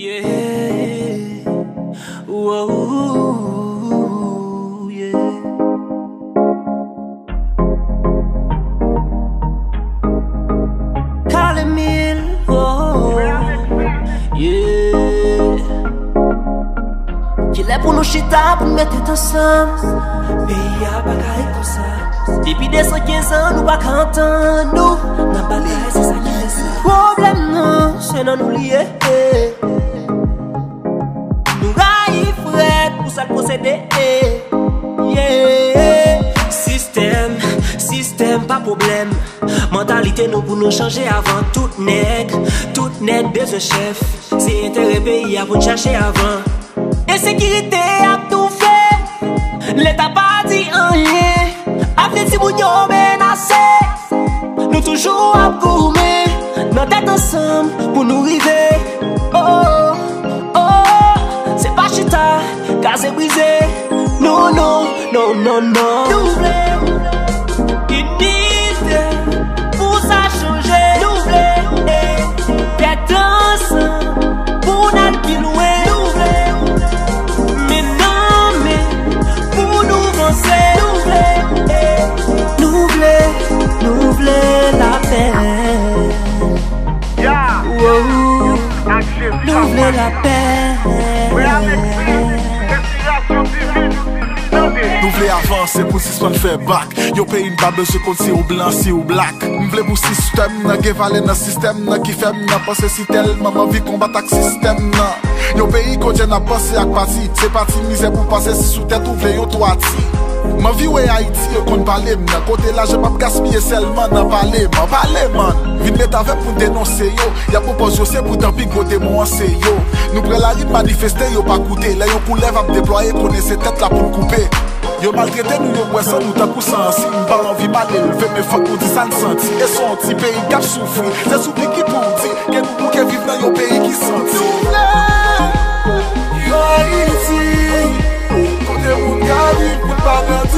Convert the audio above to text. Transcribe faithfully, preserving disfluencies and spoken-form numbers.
Yeah. Whoa, yeah. Kalemil, oh, yeah. Kilè pou nou chita, pou n met tèt ansanm? Peyi a pa ka ret konsa. Depi de san kenz an, nou pa ka antann nou. N ap batay, se sa ki fè sa. Pwoblèm nan, se nan nou li ye. Nou rayi frèt pou sa l posede. Yeah. Sistèm, sistèm pa pwoblèm. Mantalite nou pou nou chanje avan. Tout nèg, tout nèg bezwen chèf. Se enterè peyi a pou n chache avan. Ensekirite ap toufe. Leta pa di anyen. Avni timoun yo menase. Nou toujou ap goumen nan tèt ansanm pou nou rive. Oh, oh, se pa chita, kaze brize. Non, non, non, non, non. Nou vle inite pou sa chanje. Nou vle, eh, tèt ansanm pou n al pi lwen. Nou vle men nan men pou nou vanse. Nou vle, eh, nou vle, nou vle lapè. Ya! Wow. Ak Jezi Nou vle lapè. Frè Alexis, enspirasyon divin. Tande. Nou vle avanse pou n sispann fè bak. Yon peyi n pa bezwen konn si w blan, si w blak. M vle pou sistèm nan gen valè nan sistèm nan ki fè m nan panse si tèlman m anvi konbat ak sistèm nan. Yon peyi kote n ap panse ak pati, se pati mizè pou pase si sou tèt ou vle yon twati. M anvi wè Ayiti yo konn pale m nan, kote lajan m ap gaspiye sèlman nan pale m. Pale man, vin met avè m pou n denonse yo. Y ap pran pòz yo se pou tanpi gwo demon an se yo. Nou pran lari n manifeste, yo pa koute. Lè yon koulèv ap deplwaye, konnen se tèt la pou l koupe. Yo maltrete nou, yo bwè san nou tankou san ansi. M pa anvi mal elve, men fòk nou di sa n santi. E se yon ti peyi k ap soufri. Se soufri ki pou w di ke nou bouke viv nan yon peyi ki santi. Nou vle yon Ayiti kote moun ka viv, moun pa grandi.